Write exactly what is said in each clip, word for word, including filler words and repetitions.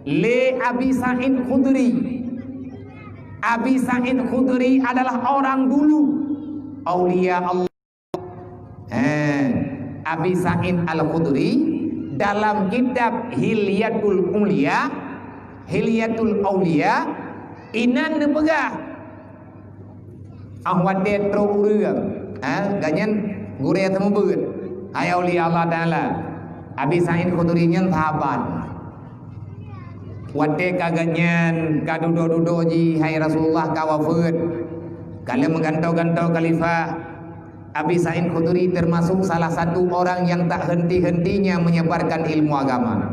Lé Abi Sa'id Khudri. Abi Sa'id Khudri adalah orang dulu aulia Allah. Eh, Abi Sa'id Al-Khudri dalam kitab Hilyatul Aulia, Hilyatul Aulia, inan neupeugah, ah, watée trok ureuëng, eh, gobnyan gurée seumeubeuet, hai aulia Allah Taala. Abi Sa'id Khudri nyan sahabat. Watée ka gobnyan ka dudoe-dudoe jih, hai Rasulullah ka wafeuet, ka lheueh meugantoe-gantoe khalifah, Abi Sa'id Khudri termasuk salah satu orang yang tak henti-hentinya menyebarkan ilmu agama.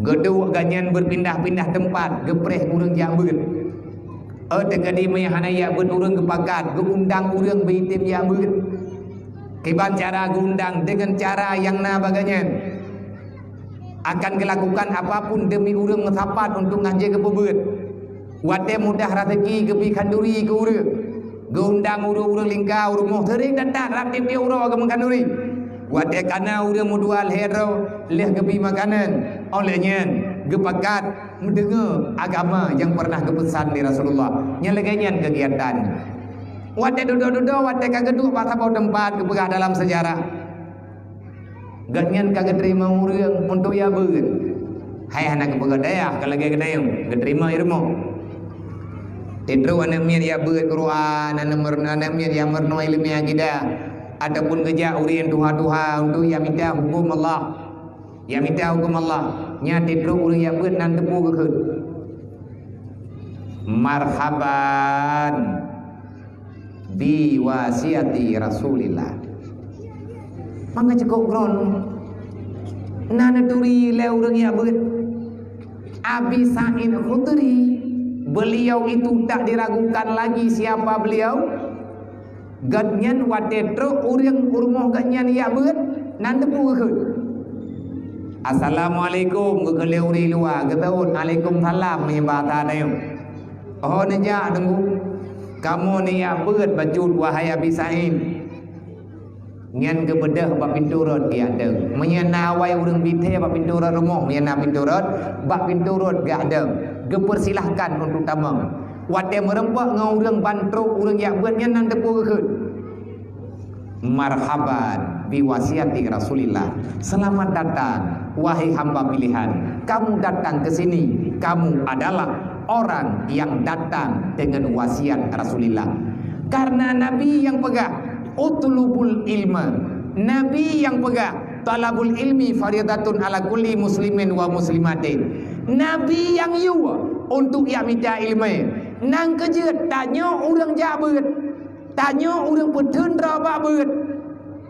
Geuduek gobnyan berpindah-pindah tempat, geupreh ureuëng jak beuet. Oh, teukadi meuhana jak beuet ureuëng geupakat, geuundang ureuëng beuitem jak beuet. Kiban cara geuundang, dengan cara yang na bagai nyan. Akan gelakukan apapun demi ureuëng meusapat untuk ngajak geupeubeuet. Watée mudah raseuki geubi khanduri keu ureuëng. Geuundang ureuëng-ureuëng lingka u rumoh, sering datang rab tieb-tieb uroe geumeung khanduri. Watée kana ureuëng meudua lhée droe, lheueh geubi makanan. Óh lheueh nyan, geupakat meudeungoe agama nyang pernah geupeusan lé Rasulullah. Nyang lagée nyan keugiatan. Watée dudoe-dudoe, watée ka geuduek bak saboh teumpat, geupeugah dalam sejarah, gobnyan ka geuteurimong ureuëng untuk jak beuet. Hai hana geupeugah dayah, ka lagée geutanyoe, geuteurimong i rumoh. Tieb trok aneuëk miet jak beuet Quran, aneuëk meuren-, aneuëk miet jak meurunoe iéleumé akidah, ataupun geujak ureuëng tuha-tuha untuk jak mita huköm Allah. Jak mita huköm Allah, nyan tieb trok ureuëng jak beuet nan teupeu geukheun, "Marhaban bi wasiati Rasulillah." Maka cukôp kron, na neuturi lé ureuëng jak beuet. Abi Sa'id Khudri, beliau itu tak diragukan lagi siapa beliau. Gobnyan watée trok ureuëng u rumoh gobnyan jak beuet, nan teupeu geukheun, "Assalamualaikum," geukheun lé ureuëng luwa, geuseuôt, "Alaikumsalam," meunyoe basa tanyoe. Oh, neujak teungku. "Kamoe neujak beuet bacut, wahai Abi Sa'id." Nyan geubeudôh bak pintoe rot geujak dong. Meunyoe na awai ureuëng bithée bak pintoe rot rumoh, meunyoe na pintoe rot, bak pintoe rot geujak dong. Geupeusilahkan untuk tamong. Watée meureumpok ngon ureuëng ban trok ureuëng jak beuet nyan, nan teupeu geukheun, "Marhaban bi wasiati Rasulillah." Selamat datang, wahai hamba pilihan. Kamu datang ke sini, kamu adalah orang yang datang dengan wasiat Rasulillah. Karena Nabi yang peugah, "Utlubul ilma." Nabi yang peugah, "Talabul ilmi faridatun ala kulli muslimin wa muslimatin." Nabi yang yue untuk jak mita iéleumé. Nang keujeuet tanyoe ureuëng jak beuet. Tanyoe ureuëng peuteun droe bak beuet.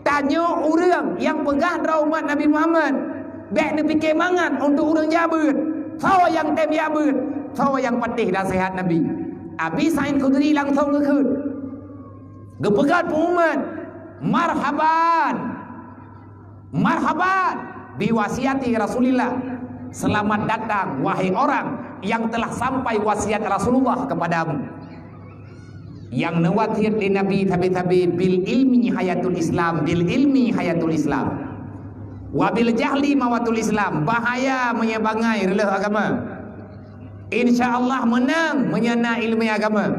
Tanyoe ureuëng nyang peugah droe umat Nabi Muhammad. Bék neupike mangat untuk ureuëng jak beuet. Soe nyang tem jak beuet? Soe nyang patéh naseuhat Nabi? Abi Sa'id Khudri langsong geukheun. Geupeugah pengumuman, "Marhaban! Marhaban bi wasiati Rasulillah." Selamat datang, wahai orang yang telah sampai wasiat Rasulullah kepadamu. Nyang neuwasiat lé Nabi sabe-sabe, "Bil ilmi hayatul Islam, bil ilmi hayatul Islam. Wa bil jahli mawatul Islam." Bahaya meunyoe bangai reuloh agama. Insya Allah meunang meunyoe na iéleumé agama.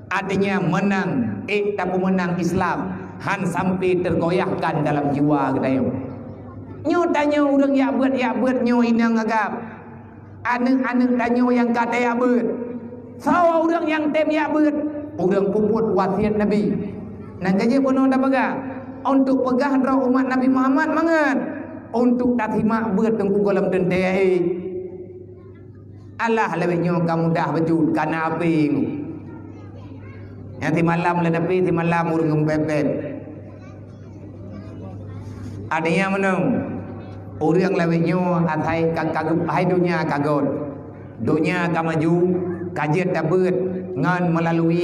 Artinya meunang, ék tapeumeunang Islam, han sampai teugoyahkan dalam jiwa geutanyoe. Nyoe tanyoe ureuëng jak beuet, jak beuet nyoe inong agam. Aneuëk-aneuëk tanyoe nyang ka tajak beuet. Soe ureuëng nyang tem jak beuet? Ureuëng peubuet wasiat Nabi. Nang ka jeuet bunoe tapeugah, untuk peugah droe umat Nabi Muhammad mangat, untuk tasimak beuet teungku gohlom teuntée. Alah, lawét nyoe ka mudah beujeuet, ka na api. Nyang simalam lé api, simalam ureuëng geupepet. Ada nyang meunong, ureuëng lawét nyoe asai ka, ka geup-, hai donya ka gét. Donya ka maju, ka jeuet tabeuet ngon meulalu,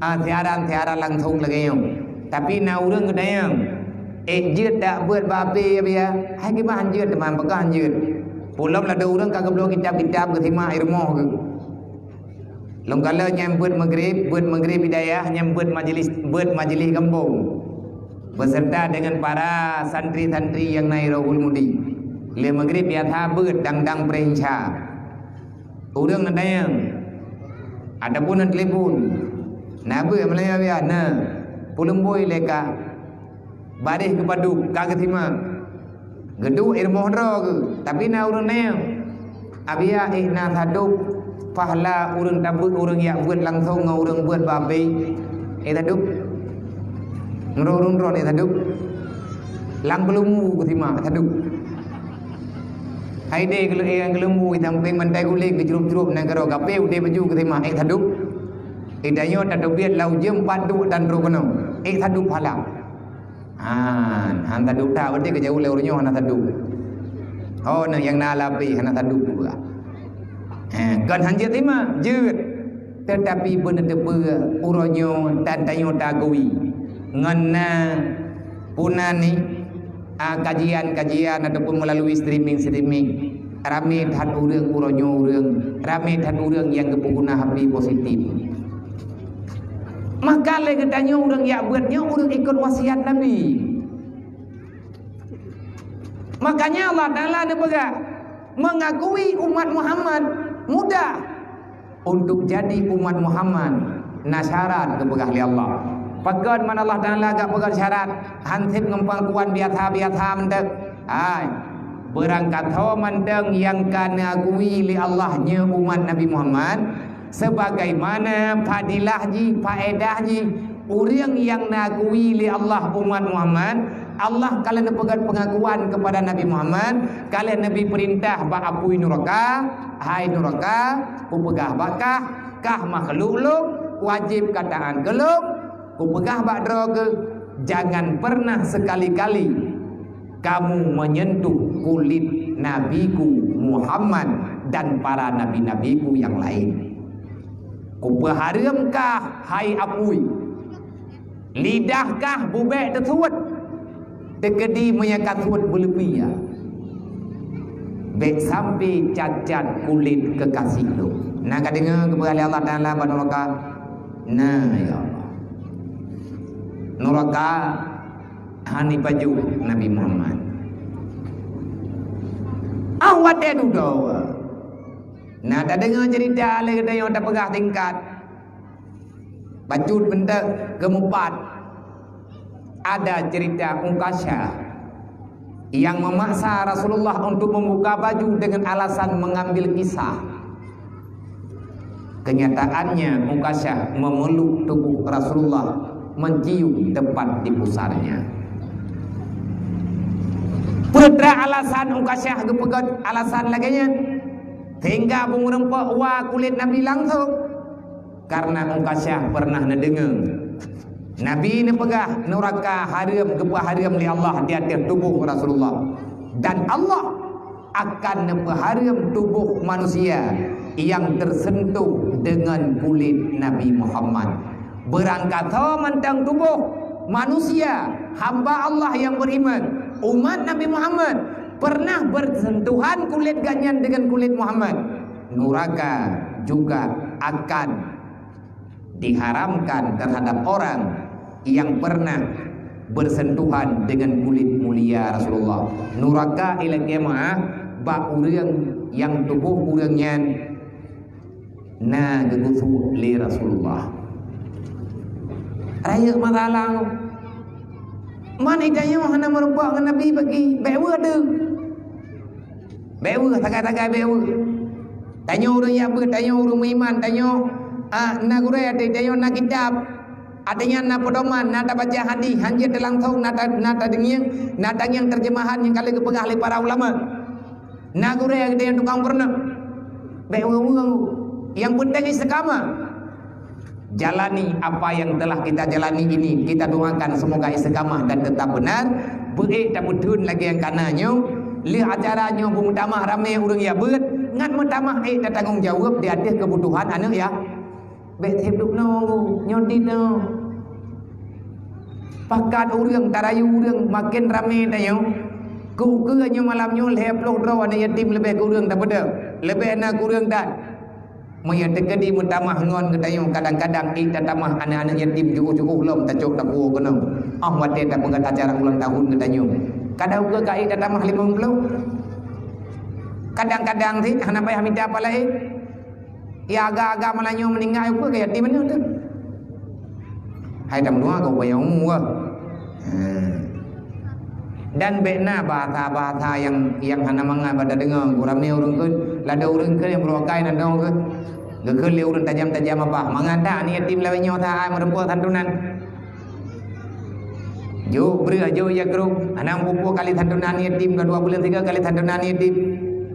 ah, siaran-siaran langsong lagée nyoe. Tapi na ureuëng geutanyong, "Ék jeuet dak beuet bak api, ya, biya?" Hai kiban han jeuet, teuma peugah han jeuet. Pulom ladôm ureuëng ka geubloe kitab-kitab geusimak i rumoh geuh. Lôn kalon nyang beuet Maghrib, beuet Maghrib Hidayah, nyang beuet majlis, beuet majlis gampông, beserta dengan para santri-santri nyang na i Rohul Mudi. Lé maghrib biasa beuet dang-dang peureunsa. Ureuëng neutanyong ataupun neutelepon, na beuet meulayeue biasa na peuleumboe lé ka baréh geupadub ka geusimak. Geuduek i rumoh droe geuh, tapi na ureuëng neu. Abiya ék na sadub pahala ureuëng tabeuet ureuëng jak beuet langsong ngon ureuëng beuet bak api. Ék sadub. Meururun droe ék sadub. Lam keulumu geusimak sadub. Hai deh gelu-, eh, geulumbu i sampéng bantai guléng geucrup-crup nanggroe gapé udeb baju geuseumah ék sadub. Itanyoe tateubiet lau jeuem pat duek dan droe keunoe. Ék sadub phala. Han, han sadub that, berarti geujaweueb lé ureuëng nyoe hana sadub. Oh, na nyang na lapéh hana sadub juga. Eh, kon han jeuet teuma, jeuet. Teutapi beuneuteupeu uroe nyoe tan tanyoe tagui ngon na puna ni, a, kajian-kajian ataupun melalui streaming-streaming. Ramé that ureuëng uroe nyoe ureuëng, ramé that ureuëng nyang geupeuguna haba positif. Maka lé geutanyoe ureuëng jak beuet nyoe ureuëng ikot wasiat Nabi. Makanya Allah Taala neupeugah, mengakui umat Muhammad mudah. Untuk jadi umat Muhammad na syarat geupeugah lé Allah. Pakon man Allah Taala gak peugah syarat, han sép ngon pengakuan biasa-biasa mantong. Hai, beurangkasoe mantong nyang ka neuakui lé Allah nyoe umat Nabi Muhammad, sebagaimana fadilah jih, faedah jih, ureuëng nyang neuakui lé Allah umat Muhammad, Allah ka lheueh neupeugah pengakuan kepada Nabi Muhammad, ka lheueh Nabi peurintah bak apui nuraka, hai nuraka, kupeugah bak kah, kah makhluk lôn, wajéb kataát keu lôn, kupeugah bak droe geuh, jangan pernah sekali-kali kamu menyentuh kulit Nabiku Muhammad dan para nabi-nabiku yang lain. Kupeuhareuem kah, hai apui. Lidah kah bubek teusuet, teukeudi meunyo ka suet beuleupie, ya. Bék sampai cacat kulit kekasih lôn. Na ka deungoe geupeugah lé Allah Taala bak nuraka? Na, ya Allah. Nuraka han ipajoh Nabi Muhammad. Ah, watée dudoe. Na tadeungoe cerita lé geutanyoe tapeugah tingkat. Bacut beunteuk keumeupat, ada cerita Ukasyah yang memaksa Rasulullah untuk membuka baju dengan alasan mengambil kisah. Kenyataannya, Ukasyah memeluk tubuh Rasulullah, mencium tempat di pusarnya. Peue teuma alasan Ukasyah geupeugah alasan lagée nyan, sehingga beumeurumpok wa kulét Nabi langsong? Karena Ukasyah pernah neudeungoe Nabi neupeugah nuraka hareuem, geupeuhareuem lé Allah di ateueh tuboh Rasulullah. Dan Allah akan neupeuhareuem tuboh manusia nyang teuseuntoh deungon kulét Nabi Muhammad. Beurangkasoe mantong tuboh manusia, hamba Allah nyang beriman, umat Nabi Muhammad, pernah bersentuhan kulét gobnyan deungon kulét Muhammad, nuraka juga akan diharamkan terhadap orang yang pernah bersentuhan dengan kulit mulia Rasulullah. Nuraka ilée jamaah bak ureuëng nyang tuboh ureuëng nyan na geugusok lé Rasulullah. Rayeuk masalah. Man itanyoe hana meurumpok ngon Nabi bagi, bék weueh deuh. Bék weueh, sagai-sagai bék weueh. Tanyoe ureuëng nyang beuet, tanyoe ureuëng meuiman, tanyoe, ah, na gurée, tanyoe na kitab. Artinya na peudoman, na tabaca hadis, han jeuet teulangsong, na ta-, na tadeungieng, na tangieng terjemahan nyang ka lheueh geupeugah lé para ulama. Na gurée tanyoe tukang peurunoe. Bék weueh-weueh. Nyang penting istiqamah. Jalani apa yang telah kita jalani ini. Kita doakan semoga istiqamah dan tetap benar. Beuék tapeutheun lagée nyang kana nyoe. Lheueh acara nyoe beumeutamah ramé ureuëng nyang beuet, ngat meutamah ék tatanggong jaweueb di ateueh keubutuhan aneuëk ya. Bék sép duek nyoe, nyoe dit nyoe. Pakat ureuëng, tarayu ureuëng, maken ramé tanyoe. Keu ukeue nyoe malam nyoe lhée ploh droe aneuëk yatim leubeh keu ureuëng tapeudeuh. Leubeh na keu ureuëng that. Meunyoe teukeudi meutamah ngon geutanyoe, kadang-kadang ék tatamah aneuëk-aneuëk yatim jiôh-jiôh lom tacok tapuwoe keunoe. Óh watée tapeugét acara ulang tahun geutanyoe, kadang ukeue ka ék tatamah limong ploh. Kadang-kadang sih hana payah mita apa laén. Ya, agak-agak malam nyoe meuninggai, peue ka yatim aneuk teuh. Hai, tameudoa keu upaya umu kah? Ha. Dan bék na bahasa-bahasa nyang, nyang hana mangat bak tadeungoe. Ramé ureuëng kheun, ladôm ureuëng kheun nyang beureuakai na deungoe kheun. Geukheun lé ureuëng tajam-tajam abah. Mangat that aneuk yatim lawét nyoe that ai meurumpok santunan. Jok breueh, jok ija krueng, hana meupue kali santunan yatim, ka dua buleuen sigoe kali santunan yatim.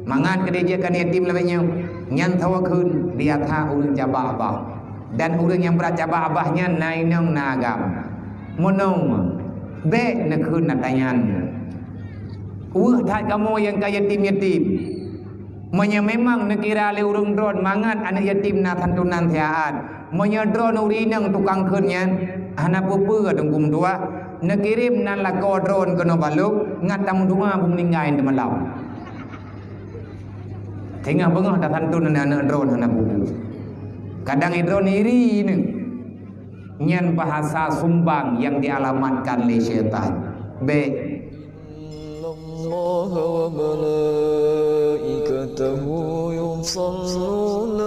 Mangat keudéh jeuet keu yatim lawét nyoe. Nyan saboh kheun biasa ureuëng cabak abah. Dan ureuëng nyang brat cabak abah nyan na inong na agam. Meunoe, bék neukheun ata nyan. Weueh that kamoe nyang ka yatim-yatim. Meunyoe memang neukira lé ureuëng droen mangat aneuk yatim na santunan siat, meunyoe droen ureuëng inong tukang kheun nyan, hana peue-peue Teungku meutuah, neukirém nan lakoe droen keunoe bak lôn, ngat tameudoa bak meuninggai teumalam. Teungoh beungoh tasantun aneuk-aneuk droen hana peue-peue. Kadang droen iri nyoe. Nyan bahasa sumbang nyang dialamatkan lé syaitan. Bék. إن الله وملائكته يصلون